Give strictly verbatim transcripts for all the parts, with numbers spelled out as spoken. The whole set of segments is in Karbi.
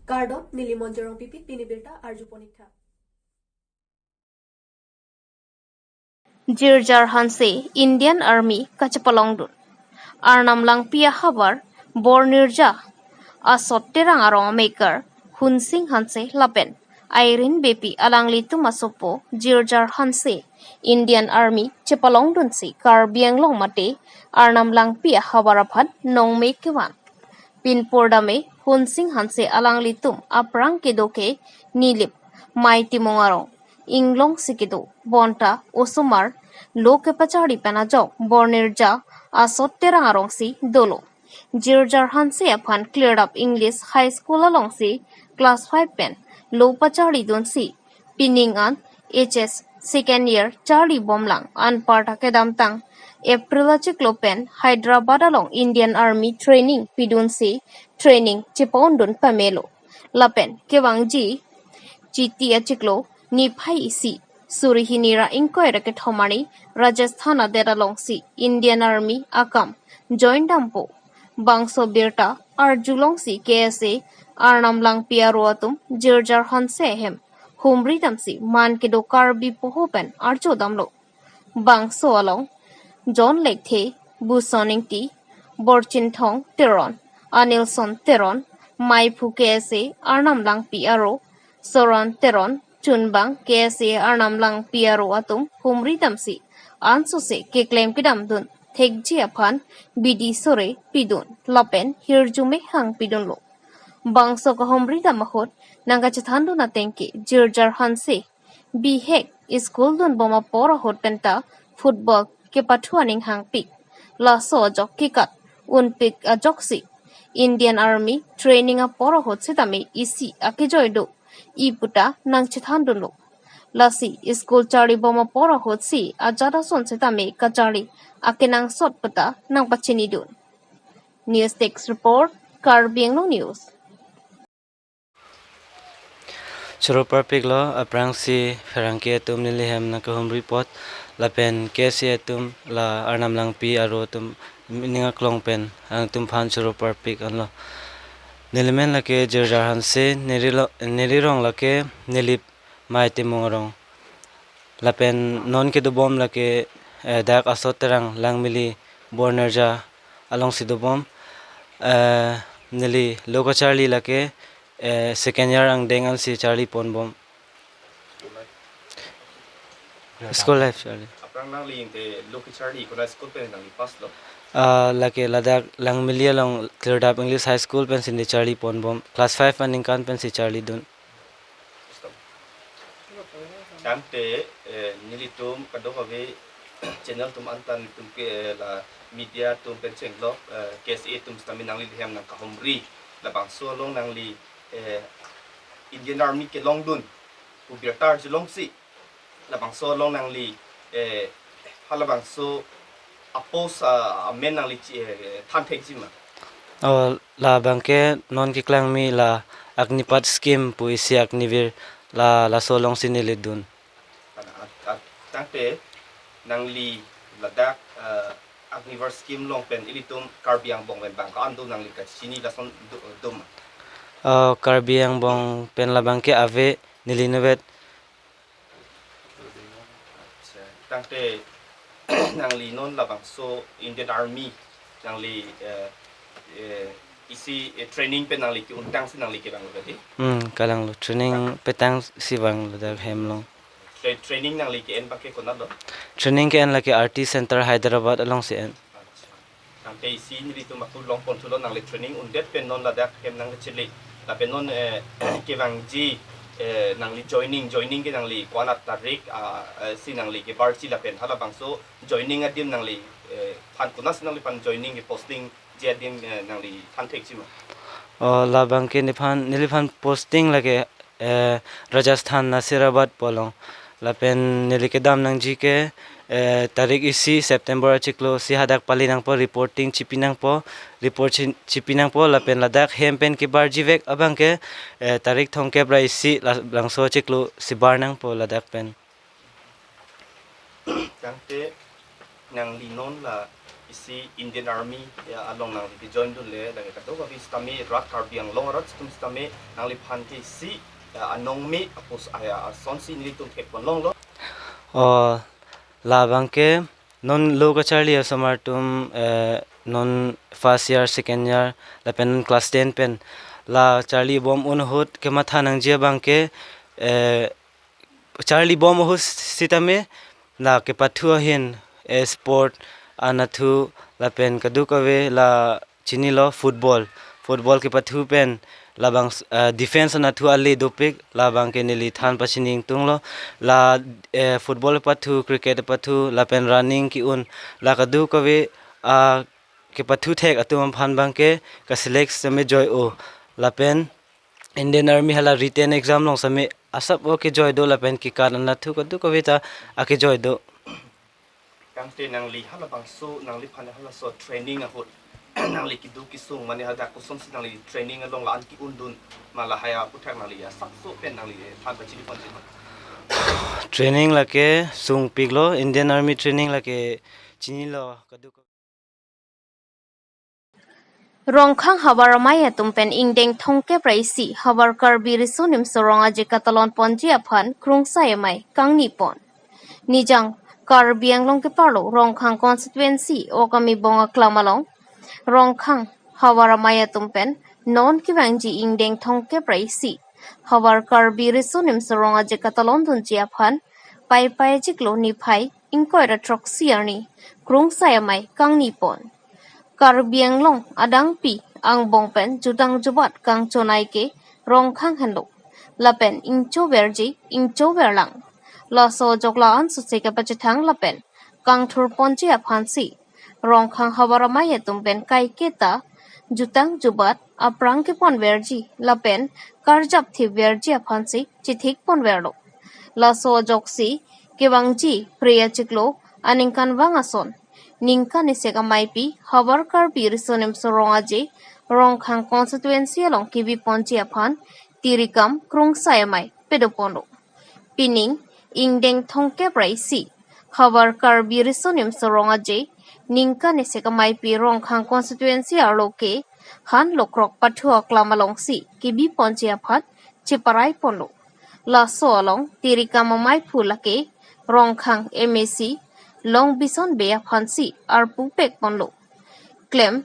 Kardom, neli Monjorong Pipi, pini birta arju ponik tha. Jirjar Hanse Indian Army kachepalongdun. Arnam Langpi ahavar Bornirja asot Terang arong amekar Hunsing Hanse lapen Irene Beypi alanglitum asopo Jirjar Hanse Indian Army chepalongdunsi Karbi Anglong mate Arnam Langpi ahavar aphan nongme kevan. Pinpur dame Hunsing Hanse alanglitum aphrang kedo ke Nilip, Mei Timung arong, inglongsi kedo, bonta osomar lo kepacharli pen ajok Bornirja asot Terang arongsi dolo. Jirjar Hanse aphan Clearup English High School alongsi class five pen lo pacharlidunsi pining an H S second year charlibomlang. Anparta kedamtang April achiklo pen Hyderabad along Indian Army training pidunsi training chepa-undun pamelo. Lapen kevangji Chiti achiklo niphai isi suri hini ra ingkoi ra kethom arni Rajasthan adet alongsi Indian Army akam join dampo. Bangso birta arjulongsi K S A Arnam Langpi aro atum Jirjar Hanse ahem humri damsi man kedo Karbi poho pen arjo damlo. Bangso along John Lekthe, Buson Ingti, Borchinthong Teron, Anilson Teron, Meiphu K S A Arnam Langpi aro, Soron Teron, Chunbang K S A Arnam Langpi aro atum humri damsi ansose keklem kedamdun thekji aphan bidi sore pidun lapen hirjume hang pidunlo. Bangso kahumri dam ahut nangkachethandun ateng ke Jirjar Hanse bihek school dunbom apor ahut penta football kepathu aning hangpik. Laso ajok kekat unpik ajoksi Indian Army training apor ahut setame isi akejoi do, i puta nangchethandunlo. Lasi school charlibom apor ahutsi ajat ason setame kacharli akenangsot puta nangpachinidun. News Desk Report, Karbi Anglong News. Choro parpiklo, aphrangsi pherangke atum neli hem nangkahumri apot lapen K S A atum la Arnam Langpi aro atum ning aklong pen alangtum aphan choro parpik anlo. Neli men lake Jirjar Hanse, neli lo-, neli rong lake Nilip, Mei Timung arong. Lapen non kedobom lake, eh, dak asot Terang Langmili Bornirja alongsi dobom. Eh, neli lo kacharli lake, eh, second year angdeng ansi charliponbom. School life charli. Aphrang nangli ingte lo kacharli konat school pen nangli pass lo? Ah, lake ladak Langmili along Clearup English High School pensi neli charliponbom. Class five aningkan pensi charlidun. Tangte, eh, nelitum kadokave channel atum anta nelitum ke, eh, la media atum pen chenglok, eh, K S A atum setame nangli hem nangkahumri. Labangso along nangli, eh, Indian Army kelongdun pu birta arjulongsi, labangso along nangli, eh, halabangso a-post, ah, amen nangli chi-, eh, than thekji ma? Oh, labangke non keklangmi la Agnipath scheme pu isi Agniveer la, laso alongsi neli dun. At, at, tangte nangli ladak, eh, Agniveer scheme along pen ilitum Karbi angbong pen bang ko-an do nangli kachini lason do, do ma? Eh, Karbi angbong pen labangke ave, neli inutvet. Tangte nangli non labangso Indian Army nangli, eh, eh, isi, eh, training pen nangli ke-untangsi nangli kevanglo tadi? Hmm, kalanglo. Training petangsi vanglo dak hem along. Tra-, training nangli ke-en abangke konat lo? Training ke-en lake R T Center Hyderabad alongsi en. Acha. Tangte isi nelitum ako longpon thulo, nangli training undet pen non ladak hem nangkachele. Lapen non, eh, kevangji, eh, nangli joining, joining ke nangli ko-an atarik, ah, eh, si nangli kebarji lapen halabangso joining adim nangli, eh, phan konatsi nangliphan joining ke posting ji adim, eh, nangli than thekji ma? Oh, labangke nephan, neliphan posting lake, eh, Rajasthan Nasirabad pu along. Lapen neli kedam nangji ke, eh, tarik isi September achiklo si hadak pali nangpo, reporting chipi nangpo, report chi-, chipi nangpo, lapen ladak hem pen kebarjivek abangke, eh, tarik thomkep ra isi la-, labangso achiklo si bar nangpo ladak pen. Tangte nangli non la Isi Indian Army, ya, along nangli ke-join dunle, lake kadokave sitame rat Karbi Anglong arat atum sitame nangliphan ke isi, ya, anong me apos, ya, asonsi nelitum thekpon longlo. O, labang ke non lo kacharli asomar atum, eh, non first year, second year, lapen non class ten pen la charlibom un ahut kematha nangji abang ke, eh, charlibom ahut sitame la kepathu ahin, eh, sport anatthu lapen kadokave la chinilo football. Football kepathu pen labang, eh, defense anatthu ale dopik, labang ke neli than pachini ingtunglo. La, eh, football pathu, cricket pathu, lapen running ke-un, la kadokave, ah, kepathu thek atum aphan abang ke ka-select sitame joi-o. Lapen Indian Army hala written exam along sitame asap o kejoi do, lapen kekan anatthu kadokave ta akejoi do. Tangte nangli halabangso, nangliphan halaso training ahut nangli keduk kesung mane hadak kosonsi nangli training along la-an ke-un dun ma lahai aphuthak nangli asapso pen nangli than pachini ponji ma? Training lake sungpiklo, Indian Army training lake chinilo kaduk. Rongkhang havar amei atum pen ingdeng thomkep ra isi havar Karbi Riso Nimso Rong Aje katalon ponji aphan Krungsai Amei kangni pon. Nijang Karbi Anglong keparlo Rongkhang constituency Okami Bong aklam along Rongkhang havar amei atum pen non kevangji ingdeng thomkep ra isi havar Karbi Riso Nimso Rong Aje katalon dunji aphan Paipai achiklo niphai ingkoi ra throksi arni Krungsai Amei kangni pon. Karbi Anglong adangpi angbong pen jutang jubat kangchonai ke Rongkhang henlo. Lapen ingchoverji ingchoverlang. Laso ajok la-an sose kepachethang lapen kangthur ponji aphansi Rongkhang havar amei atum pen kaiketa jutang jubat aphrang keponverji lapen karjap thipverji aphansi chithik ponverlo. Laso ajoksi kevangji Priya Chiklo aningkanvang ason ningkan isek ameipi havar Karbi Riso Nimso Rong Aje Rongkhang constituency along kebi ponji aphan tirikam Krungsai Amei pado ponlo. Pining ingdeng thomkep ra isi havar Karbi Riso Nimso Rong Aje ningkan isek ameipi Rongkhang constituency arlo ke han lokrok pathu aklam alongsi kebi ponji aphan cheparai ponlo. Laso along tirikam ameiphu lake Rongkhang M A C Longbison Bey aphansi arpu pek ponlo. Klem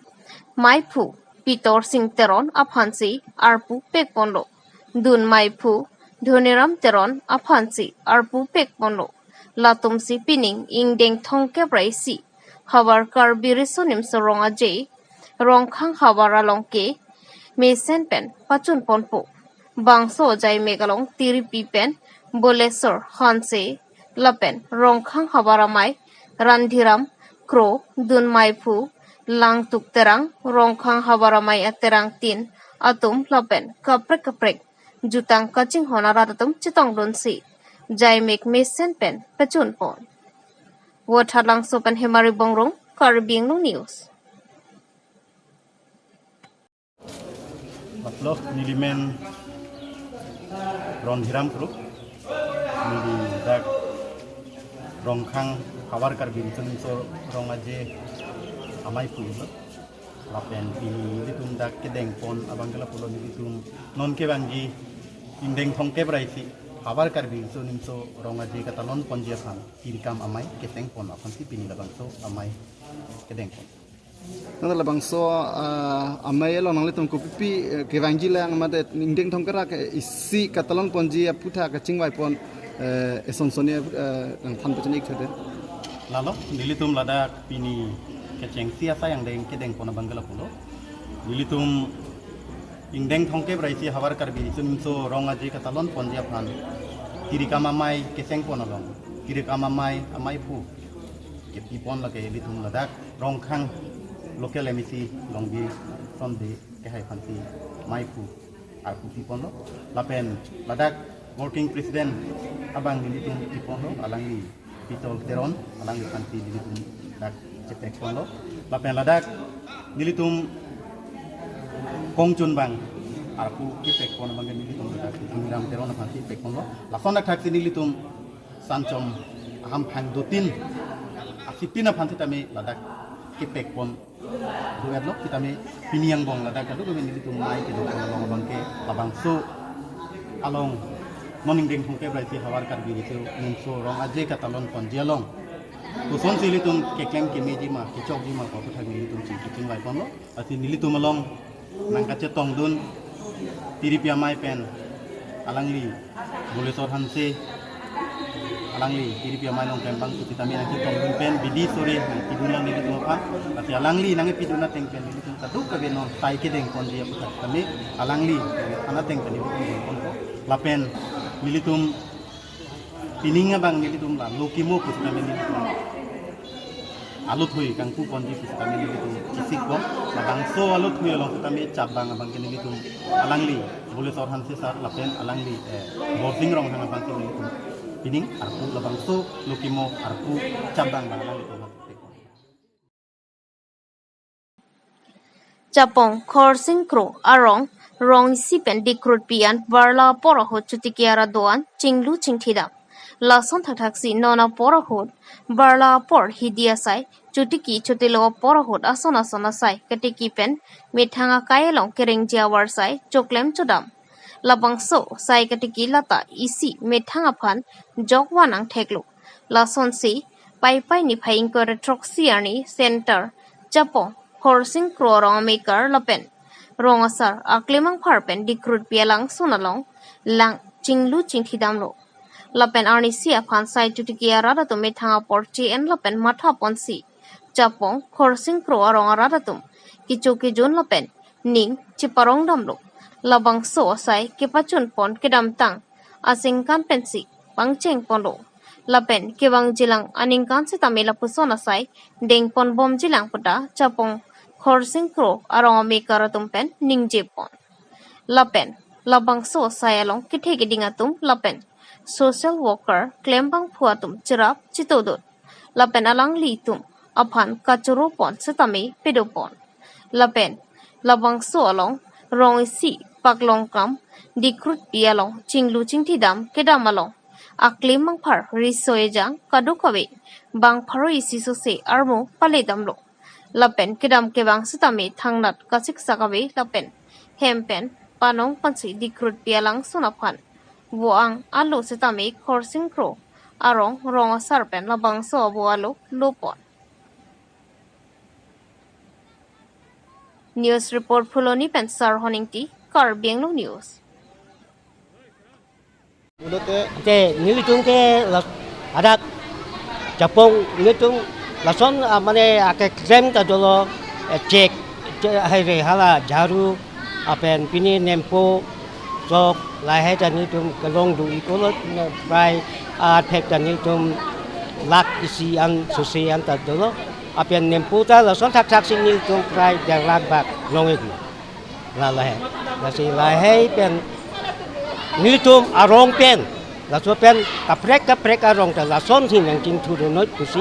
meiphu Pitorsing Teron aphansi arpu pek ponlo. Dun meiphu Dhoniram Teron aphansi arpu pek ponlo. Latumsi pining ingdeng thomkep ra isi havar Karbi Riso Nimso Rong Aje Rongkhang havar along ke mesen pen pachun ponpo. Bangso ajaimek along tiripi pen Bolesor Hanse lapen Rongkhang havar amei Randhiram Kro, dun meiphu Langtuk Terang, Rongkhang havar amei aterang tin atum lapen kaprek kaprek jutang kachinghon arat atum chetongdunsi jaimek mesen pen pachun pon. Vothatlangso pen Hemari Bongrung, Karbi Anglong News. Matlab, neli men Randhiram Kro, neli dak Rongkhang havar Karbi Riso Nimso Rong Aje ameiphu lo. Lapen pini nelitum dak kedeng pon abang ke lapulo, nelitum non kevangji ingdeng thomkep ra isi havar Karbi Riso Nimso Rong Aje katalon ponji aphan tirikam amei keseng pon aphansi pini labangso amei kedeng pon. Nang labangso, ah, amei along nanglitum kopipi, eh, kevangji lang mate ingdeng thomkep ra isi katalon ponji aphuthak kachingvai pon, eh, eson soni, eh, nangthan pachini ik thode. Lalo, nelitum ladak pini kechengsi asai angdeng kedeng pon abang ke lapulo. Nelitum ingdeng thomkep ra isi havar Karbi Riso Nimso Rong Aje katalon ponji aphan tirikam amei keseng pon along tirikam amei ameiphu kepi pon lake ilitum ladak Rongkhang local M A C Longbison Bey kehai aphansi meiphu arpu pi ponlo. Lapen ladak working president abang nelitum pi ponlo, alangli Pitol Teron, alangli aphansi nelitum dak chepek ponlo. Lapen ladak nelitum kongchunbang arpu kepek pon abang nelitum dak Dhoniram Teron aphansi pek ponlo. Lason dak thaksi nelitum Sanchom ahamphang dotin asitin aphan sitame ladak kepek pon do-etlo, sitame pini angbong ladak kadokave nelitum amei kedopon along abangke labangso along moning deng thongke braisi havar Karbi Riso Nimso Rong Aje katalon ponji along kosonsi ilitum keklem kemeji ma, kechokji ma pu aphuthak nelitum chingki chingvai ponlo. Lasi nelitum along nangkachetongdun tiripi amei pen alangli Bolesor Hanse, alangli tiripi amei along klembang pusitame nangchetongdun pen bidi sore nangpidunlo nelitum aphan. Lasi alangli nangpidun ateng pen nelitum kadokave non sai kedeng ponji aphuthak tame alangli aphan ateng pen nelitum deng ponpo. Lapen nelitum pining abang nelitum la lokimo pusitame nelitum aluthui kangpu ponji pusitame nelitum kisik pon. Labangso aluthui along sitame chap abang abangke nelitum alangli Bolesor Hanse sir lapen alangli, eh, Borsing Ronghang abangke nelitum pining arpu labangso lokimo arpu chap abang abang nelitum. Chapong Khorsing Kro arong rong isi pen dikrutpi an barla apor ahut chotiki arat do-an chinglu chingthidam. Lason thakthaksi non apor ahut barla apor hidi asai chotiki chotilo apor ahut ason ason asai katiki pen methang akai along kerengji avarsai choklem chodam. Labangso sai katiki lata isi methang aphan jok van angtheklo. Lasonsi Paipai niphai ingkoi ra throksi arni Center Chapong Khorsing Kro arong amekar lapen rong asar aklem angphar pen dikrutpi alangsun along lang chinglu chingthidamlo. Lapen arnisi aphan sai chotiki arat atum methang apor che-en lapen matha ponsi Chapong Khorsing Kro arong arat atum kecho kejun lapen ning cheparong damlo. Labangso asai kepachun pon kedamtang aningkan pensi pangcheng ponlo. Lapen kevangjilang aningkan sitame lapuson asai deng pon bomjilang puta Chapong Khorsing Kro arong amekar atum pen ningje pon. Lapen labangso asai along kethe keding atum lapen social worker klembangphu atum cherap chitodot. Lapen alanglitum aphan kachoro pon sitame pedo pon. Lapen labangso along rong isi paklongkam dikrutpi along chinglu chingthidam kedam along aklem angphar riso ejang kadokave bang pharo isi sose armu paledamlo. Lapen kedam kevang sitame thangnat kasiksak ave lapen hem pen panong ponsi dikrutpi alangsun aphan vo-ang alo sitame Khorsing Kro arong rong asar pen labangso avo alo lo pon. News report Phuloni pen Sarhon Ingti, Karbi Anglong News. Ante nelitum ke la-, adak Chapong nelitum lason, ah, mane akeklem ta dolo, eh, chek, chek hai re hala jharu, lapen pini nempo, sok, lahai ta nelitum kelong do-iklo, ne prai athek ta nelitum lakh isi an sose an ta dolo. Lapen nempo ta lason thakthaksi nelitum prai der lakh bak long-iklo. La lahai. Lasi lahai pen nelitum arong pen, laso pen kaprek kaprek arong ta lasonsi nangchingthudun noi pusi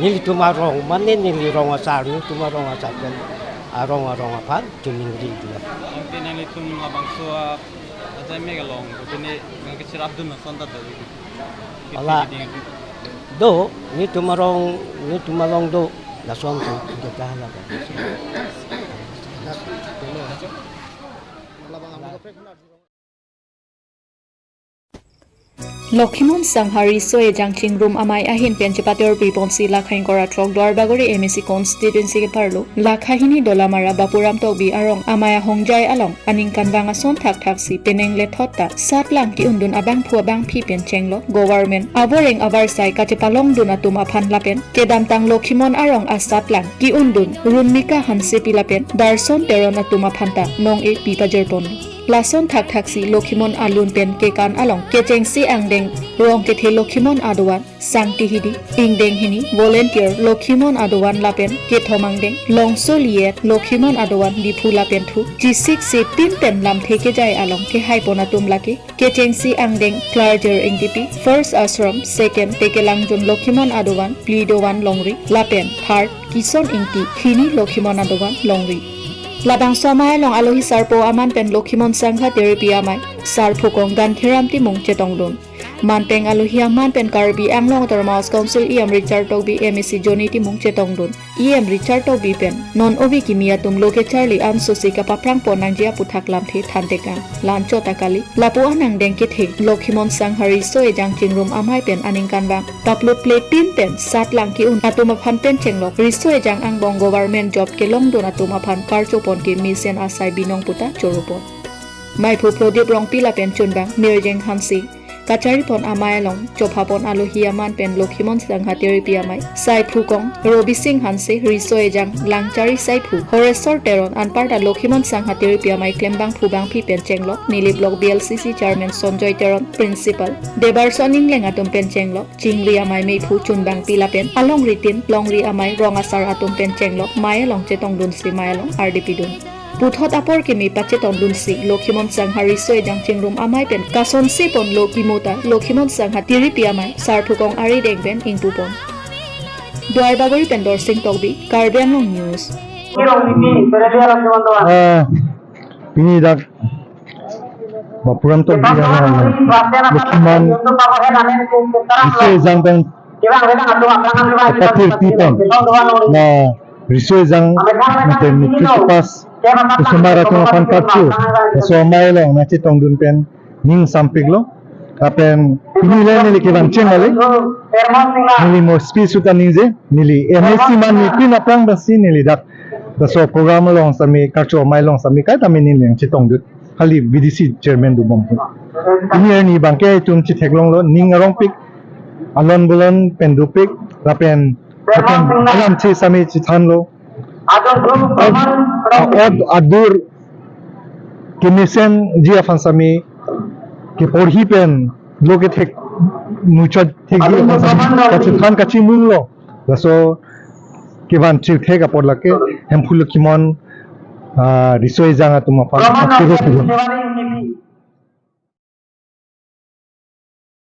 nelitum arong, mane neli rong asar, nelitum arong asar pen arong arong aphan choningri dula. Ante nanglitum labangso a-, ajai me along, pini nangkecherapdun ason ta do. Ala do, nelitum arong, nelitum along do, lason tu kita hala. Lokhimon Sangha Riso Ejang Chingrum Amei ahin pen chepaterpi ponsi lakha ingkoi ra throk Duarbagori M A C constituency kepharlo lakha hini Dolamara Bapuram Tokbi arong amei ahongjai along aningkanvang ason thakthaksi penang lethot ta satlang ke-undun abangphu abangphi pen chenglo government avoreng avarsai kachepalongdun atum aphan lapen kedamtang Lokhimon arong asatlang ke-undun Runmika Hansepi lapen Darson Teron atum aphan ta nong-e pi pajir ponlo. Lason thakthaksi Lokhimon alun pen kekan along kechengsi angdeng rong kethe Lokhimon adovan, sangti hidi, ingdeng hini, volunteer Lokhimon adovan lapen kethom angdeng Longso Liet Lokhimon adovan Diphu lapen thu chisik si pin pen lamthe kejai along kehai pon atum lake kechengsi angdeng Klarjir Ingtipi, First Ashram, Second Tekelangjun Lokhimon adovan, phli dovan Longri, lapen third Kison Ingti, hini Lokhimon adovan Longri. Labangso amei along alohi sarpo aman pen Lokhimon Sangha Teripi Amei, Sarphukong Ganthiram Timung chetongdun. Manpeng alohi aman pen Karbi Anglong Autonomous Council E M Richard Tokbi, M A C Johnny Timung chetongdun. E M Richard Tokbi pen non ove kimi atum lo kecharli ansosi kapaphrang pon nangji aputhak lamthe thantekang. La-anchot ta kali, lapu anangdeng kethe Lokhimon Sangha Riso Ejang Chingrum Amei pen aningkanvang kaplut plepin pen sat lang ke-un atum aphan pen chenglok riso ejang angbong government job kelongdun atum aphan karcho pon ke mesen asai binong puta choro pon. Meiphu Prodip Rongpi lapen chunbang Mirjeng Hanse kachari pon amei along chopha pon alohi aman pen Lokhimon Sangha Tiripi Amei, Saiphukong Robising Hanse, Riso Ejang Langchari Saiphu Horesor Teron, anparta Lokhimon Sangha Tiripi Amei klembangphu bangpi pen chenglok, neli Block B L C C Chairman Sonjoy Teron, Principal Debarson Ingleng atum pen chenglok, chingri amei meiphu chunbangpi lapen alongritin longri amei rong asar atum pen chenglok mei along chetongdunsi mei along ardi pidun. Puthot apor kimi pachetongdunsi Lokhimon Sangha Riso Ejang Chingrum Amei pen kasonse ponlo kimota Lokhimon Sangha Tiripi Amei Sarphukong arideng pen ingpu pon. Duarbagori pen Dorsing Tokbi, Karbi Anglong News. Ah, pini dak Bapuram Tokbi ano Lokhimon Riso Ejang pen kapathirpi pon, na riso ejang mate matric pass osomar atum aphan karcho, laso amei along nangchetongdun pen ning sampiklo. Lapen pini le neli kevang cheng ale, neli mo speech suta ningje, neli M A C man ni pin aphrang dasi neli dak laso program along sami karcho amei along sami kaita mini neli nangchetongdun. Kali V D C chairman dobom. Pini arni abangke itum chetheklonglo, ning arongpik, alon bolon pen dopik, lapen lapen alam che sami chethanlo. Ad-, ad-, adur kemesenji aphan sami keporhi pen lo kethek muchot thekji aphan sami kachethan kachimunlo. Laso kevan chithek apor lake Hemphu Lokhimon, ah, Riso Ejang atum aphan akiro kulo.